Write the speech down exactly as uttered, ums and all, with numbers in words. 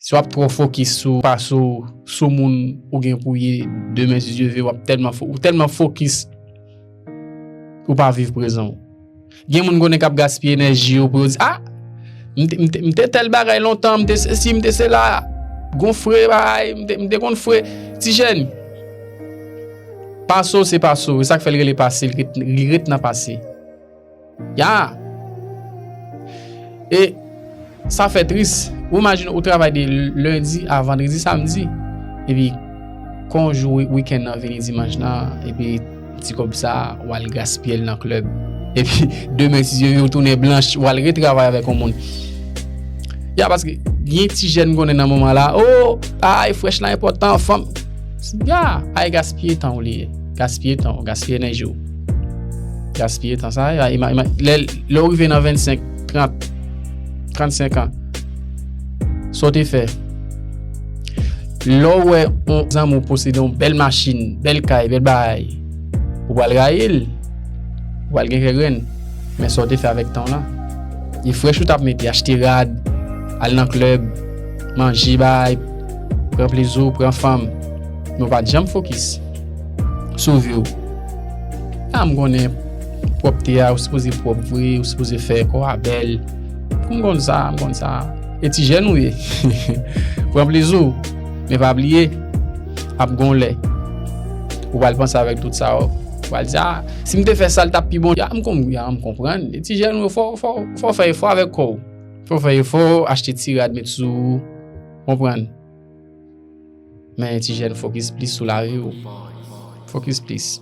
Si w ap twò fokis sou pase w, sou moun ou gen pou ye, demen si Dye vle, w ap tèlman fo-, ou tèlman fokis, ou pa viv prezan w. Gen moun konnen k ap gaspiye enèji yo pou yo di, "Ah, m te, m te, m te tèl bagay lontan, m te sesi, m te sela, gon fre bagay, m te, m te konn fre." Ti jèn, pase w se pase w, e sa k fè l rele pase, li ret, li ret nan pase. Ya! E sa fè tris. Ou imajine ou travay de lendi a vandredi, samdi. Epi kon jou wi-, wikenn nan vini dimanch lan, epi ti kòb sa, w al gaspiye l nan klèb. Epi demen, si Dye vle, ou tounen blanch, w al retravay avèk yon moun. Ya, paske gen ti jèn konnen nan moman la, "Oh, ay, frèch la enpòtan, fanm." Ya, ay, gaspiye tan w li ye. Gaspiye tan w, gaspiye enèji w. Gaspiye tan sa, ya, ima-, ima-, lè, lè w rive nan vennsenk, trant, trannsenk an, sa w te fè? Lè w wè yon zanmi w posede yon bèl machin, bèl kay, bèl bagay, ou pral rayi l, ou pral gen kè grenn. Men sa w te fè avèk tan w lan? E frèch ou t ap mete, achte rad, al nan klèb, manje, bay, pran plezi w, pran fanm. Men w pa t janm fokis sou vi w. A, m konnen pwòpte a, ou sipoze pwòp vre, ou sipoze fè kò a bèl. M konn sa, m konn sa. E ti jèn ou ye. Pran plezi w, men pa bliye, ap gon lè ou pral panse avèk tout sa, ou pral di, "Ah, si m te fè sa, l t ap pi bon." Ya, m konn, ya, m konprann. E ti jèn ou, fò, fò, fò fè efò avèk kò w. Fò fè efò, achte ti rad, met sou ou. Konprann? Men ti jèn, fokis plis sou lavi w. Fokis plis.